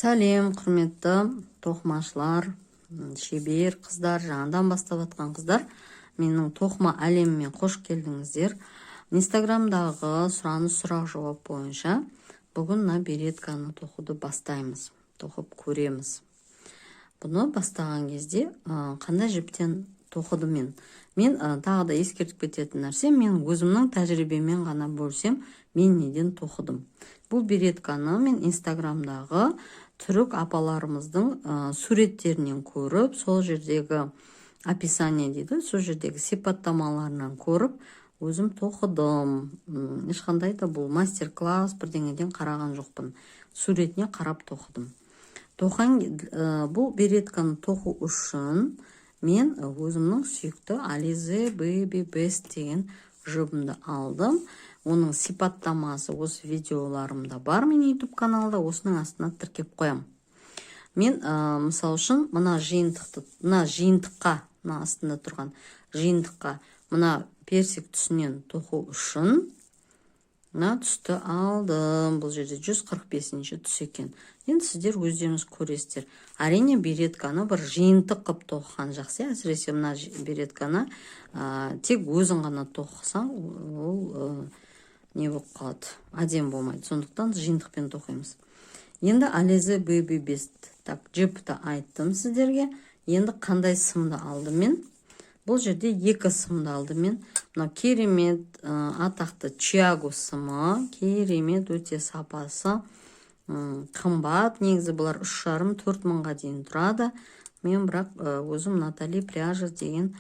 Сәлем, құрметті тоқымашылар, шебер қыздар, жаңадан бастап жатқан қыздар! Менің тоқыма әлеміме қош келдіңіздер! Инстаграмдағы сұраныс, сұрақ жауап бойынша бүгін мына беретканы тоқуды бастаймыз, тоқып көреміз. Бұны бастаған кезде қандай жіптен тоқыдым мен? Тағы да ескертіп кететін нәрсе: мен өзімнің тәжірибеммен ғана бөлсем. Мен неден тоқыдым бұл беретканы? Мен Инстаграмдағы түрік апаларымыздың суреттерінен көріп, сол жердегі описание дейді, сол жердегі сипаттамаларынан көріп, өзім тоқыдым. Ешқандай да бұл мастер класс бірдеңеден қараған жоқпын, суретіне қарап тоқыдым. Тоқан бұл беретканы тоқу үшін мен өзімнің сүйікті Alize Baby Best деген жібімді алдым. Оның сипаттамасы осы видеоларымда бар, мен YouTube каналда, осының астына тіркеп қоямын. Мен мысалы үшін, мына жиынтықты, мына жиынтыққа, мына астында тұрған жиынтыққа, мына персик түсінен тоқу үшін мына түсті алдым. Бұл жерде 145 түс екен. Енді сіздер өздеріңіз көресіздер. Әрине, беретканы бір жиынтық қылып тоқыған жақсы. Әсіресе мына беретканы тек өзің ғана тоқысаң, ол не болып қалады, әдемі болмайды. Сондықтан жиынтықпен тоқимыз. Енді Alize Baby Best. Так, жіпті айттым сіздерге. Енді қандай сымды алдым мен? Бұл жерде екі сымды алдым мен. Мынау керемет атақты Чиаго сымы, керемет, өте сапасы қымбат. Негізі бұлар 3,5-4 мыңға дейін тұрады. Мен бірақ өзім Натали Пряжа деген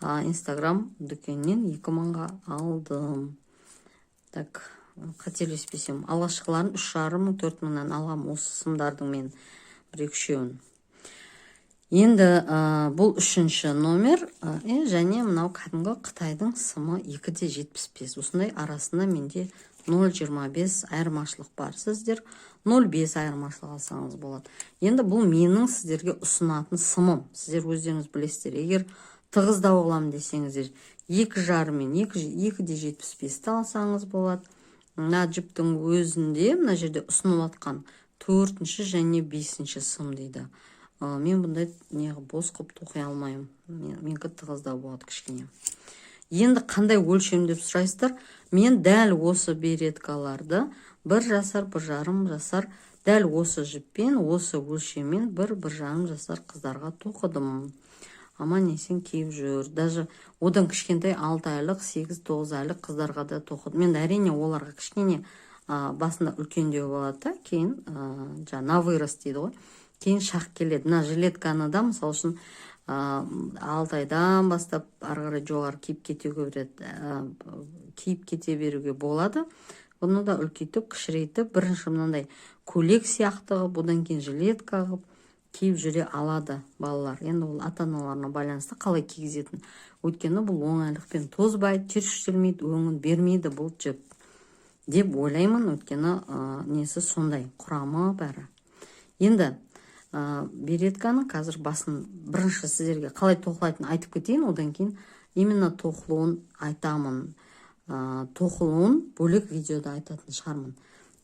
Инстаграм дүкенінен 2 мыңға алдым. Так, қателеспесем, алғашқыларын 3,5 мың, 4 мыңнан алғам осы сымдардың мен бір екі үшеуін. Енді бұл үшінші номер және мынау кәдімгі қытайдың сымы 2,75. Осындай арасында менде 0,25 айырмашылық бар. Сіздер 0,5 айырмашылық алсаңыз болады. Енді бұл менің сіздерге ұсынатын сымым, сіздер өздеріңіз білесіздер. Егер тығыздау қыламын десеңіздер, 2,5 мен 2,75-ті алсаңыз болады. Мына жіптің өзінде мына жерде ұсынып жатқан төртінші және бесінші сым дейді. Мен бұндай неғып бос қылып тоқи алмаймын. Менікі тығыздау болады кішкене. Енді қандай өлшем деп сұрайсыздар. Мен дәл осы береткаларды 1 жасар, 1,5 жасар, дәл осы жіппен, осы өлшеммен 1-1,5 жасар қыздарға тоқыдым. Аман есен киіп жүр. Даже одан кішкентай 6 айлық, 8-9 айлық қыздарға да тоқыдым. Енді, әрине, оларға кішкене басында үлкендеу болады да, кейін жаңағы на вырост дейді ғой, кейін шақ келеді. Мына жилетканы да, мысалы үшін, 6 айдан бастап ары қарай жоғары киіп кете береді, киіп кете беруге болады. Бұны да үлкейтіп, кішірейтіп, бірінші мынандай көйлек сияқты қылып, одан кейін жилетка қылып киіп жүре алады балалар. Енді ол ата аналарына байланысты қалай кигізетін. Өйткені бұл оңайлықпен тозбайды, түйіршіктелмейді, өңін бермейді бұл жіп деп ойлаймын. Өйткені несі сондай, құрамы бәрі. Енді беретканы қазір басын бірінші сіздерге қалай тоқылайтынын айтып кетейін, одан кейін именно тоқылуын айтамын. Тоқылуын бөлек видеода айтатын шығармын.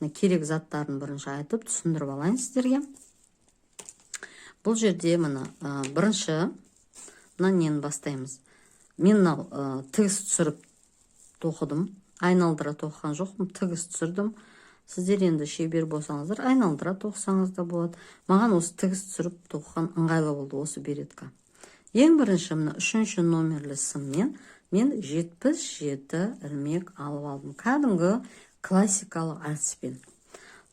Мына керек заттарын бірінші айтып, түсіндіріп алайын сіздерге. Бұл жерде мына бірінші мына нені бастаймыз. Мен мынау тігіс түсіріп тоқыдым, айналдыра тоқыған жоқпын, тігіс түсірдім. Сіздер енді шебер болсаңыздар, айналдыра тоқысаңыз да болады. Маған осы тігіс түсіріп тоқыған ыңғайлы болды осы беретка. Ең бірінші мына үшінші номерлі сыммен мен 77 ілмек алып алдым, кәдімгі классикалық әдіспен.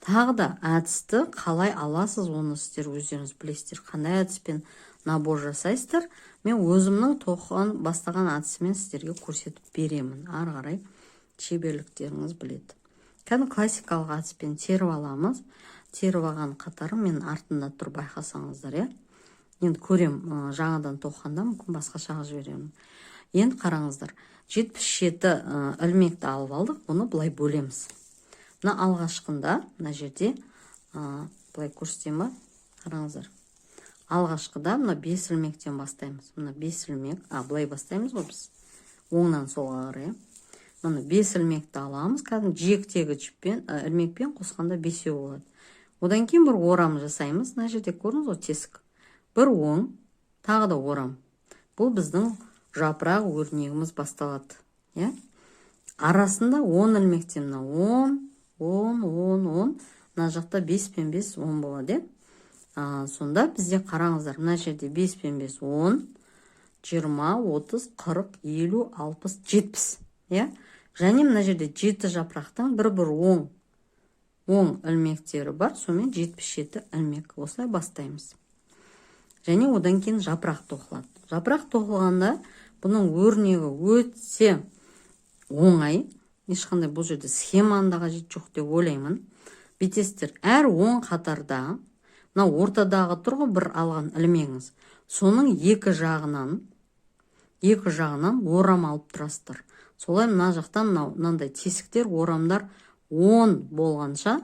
Тағы да әдісті қалай аласыз, оны сіздер өздеріңіз білесіздер, қандай әдіспен набор жасайсыздар. Мен өзімнің тоқыған, бастаған әдісімен сіздерге көрсетіп беремін, ары қарай шеберліктеріңіз біледі. Кәдімгі классикалық әдіспен теріп аламыз. Теріп алған қатарым мен артында тұр, байқасаңыздар, иә. Енді көрем, жаңадан тоқығанда мүмкін басқаша қылып жіберемін. Енді қараңыздар, 77 ілмекті алып алдық. Бұны былай бөлеміз. Мына алғашқында мына жерде былай көрсетейін ба? Қараңыздар, алғашқыда мына бес ілмектен бастаймыз. Мына бес ілмек, а былай бастаймыз ғой біз, оңнан солға қарай, иә. Мына бес ілмекті аламыз, кәдімгі жиектегі жіппен, ілмекпен қосқанда бесеу болады. Одан кейін бір орам жасаймыз. Мына жерде көрдіңіз ғой, тесік. Бір оң, тағы да орам. Бұл біздің жапырақ өрнегіміз басталады, иә. Арасында 10 ілмектен, мына 10, 10, 10, 10, мына жақта 5 пен 5, 10 болады, иә. Сонда бізде, қараңыздар, мына жерде 5 пен 5, 10, 20, 30, 40, 50, 60, 70, иә. Және мына жерде жеті жапырақтың бір бір оң ілмектері бар. Сонымен 77 ілмек. Осылай бастаймыз. Және одан кейін жапырақ тоқылады. Жапырақ тоқылғанда, бұның өрнегі өте оңай, ешқандай бұл жерде схеманың да қажеті жоқ деп ойлаймын. Бүйтесіздер: әр оң қатарда мына ортадағы тұр ғой бір алған ілмегіңіз, соның екі жағынан орам алып тұрасыздар. Солай мына жақтан мынау мынандай тесіктер, орамдар 10 болғанша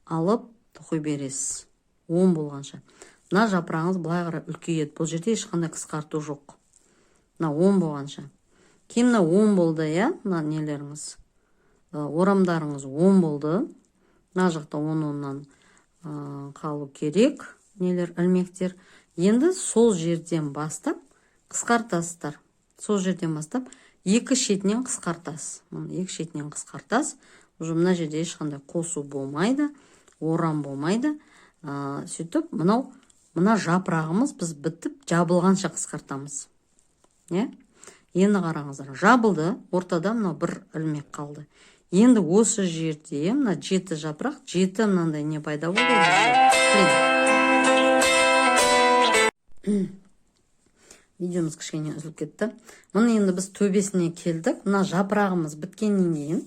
алып тоқи бересіз. 10 болғанша мына жапырағыңыз былай қарай үлкейеді. Бұл жерде ешқандай қысқарту жоқ. Мына 10 болғанша. Кейін мына 10 болды, иә, мына нелеріңіз, орамдарыңыз 10 болды. Мына жақта 10, оннан қалу керек нелер, ілмектер. Енді сол жерден бастап қысқартасыздар. Сол жерден бастап екі шетінен қысқартасыз. Міне, екі шетінен қысқартасыз. Уже мына жерде ешқандай қосу болмайды, орам болмайды. Сөйтіп мынау мына жапырағымыз біз бітіп жабылғанша қысқартамыз, иә. Енді қараңыздар, жабылды, ортада мынау бір ілмек қалды. Енді осы жерде мына жеті жапырақ, жеті мынандай не пайда болды ғой бізде. Видеомыз кішкене үзіліп кетті. Міне, енді біз төбесіне келдік. Мына жапырағымыз біткеннен кейін,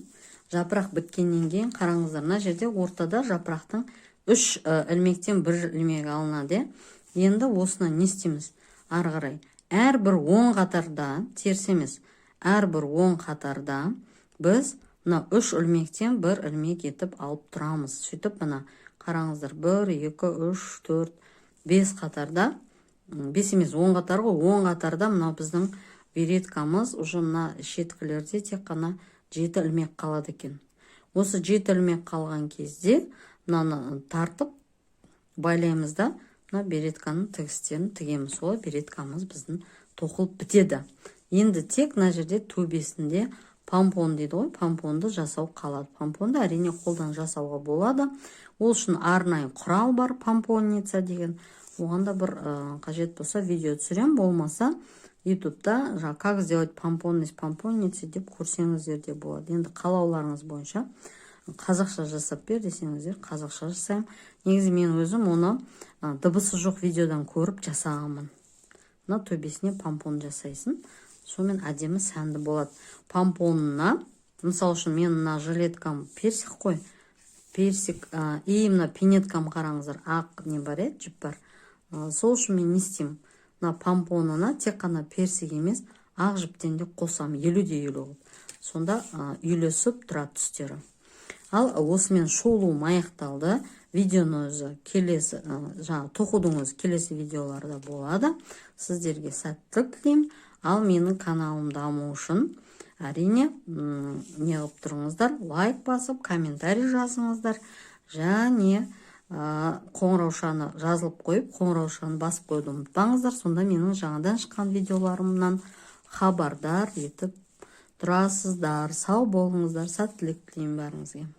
жапырақ біткеннен кейін, қараңыздар, мына жерде ортада жапырақтың үш ілмектен бір ілмек алынады, иә. Енді осыны не істейміз ары қарай? Әрбір оң қатарда, теріс емес, әрбір оң қатарда біз мына үш ілмектен бір ілмек етіп алып тұрамыз. Сөйтіп, мына қараңыздар, бір, екі, үш, төрт, бес қатарда, бес емес, 10 қатар ғой, 10 қатарда мынау біздің береткамыз уже мына шеткілерде тек қана жеті ілмек қалады екен. Осы жеті ілмек қалған кезде мынаны тартып байлаймыз да, мына беретканың тігістерін тігеміз. Солай береткамыз біздің тоқылып бітеді. Енді тек мына жерде төбесінде помпон дейді ғой, помпонды жасау қалады. Помпонды, әрине, қолдан жасауға болады. Ол үшін арнайы құрал бар, помпонница деген. Оған да бір қажет болса, видео түсіремін. Болмаса, Ютубта жаңа «Как сделать помпон из помпонницы» деп көрсеңіздер де болады. Енді қалауларыңыз бойынша, қазақша жасап бер десеңіздер, қазақша жасаймын. Негізі мен өзім оны дыбысы жоқ видеодан көріп жасағанмын. Мына төбесіне помпон жасайсың, сонымен әдемі, сәнді болады. Помпонына, мысалы үшін, мен мына жилеткам персик қой, персик и мына пинеткам, қараңыздар, ақ не бар, иә, жіп бар. Сол үшін мен не істеймін? Мына помпонына тек қана персик емес, ақ жіптен де қосамын, 50 де 50 қылып. Сонда үйлесіп тұрады түстері. Ал осымен шолуым аяқталды. Видеоның өзі келесі, жаңағы тоқудың өзі келесі видеоларда болады. Сіздерге сәттілік тілеймін. Ал менің каналым даму үшін, әрине, не қылып тұрыңыздар: лайк басып, комментарий жазыңыздар және қоңыраушаны жазылып қойып, қоңыраушаны басып қоюды ұмытпаңыздар. Сонда менің жаңадан шыққан видеоларымнан хабардар етіп тұрасыздар. Сау болыңыздар, сәттілік тілеймін бәріңізге.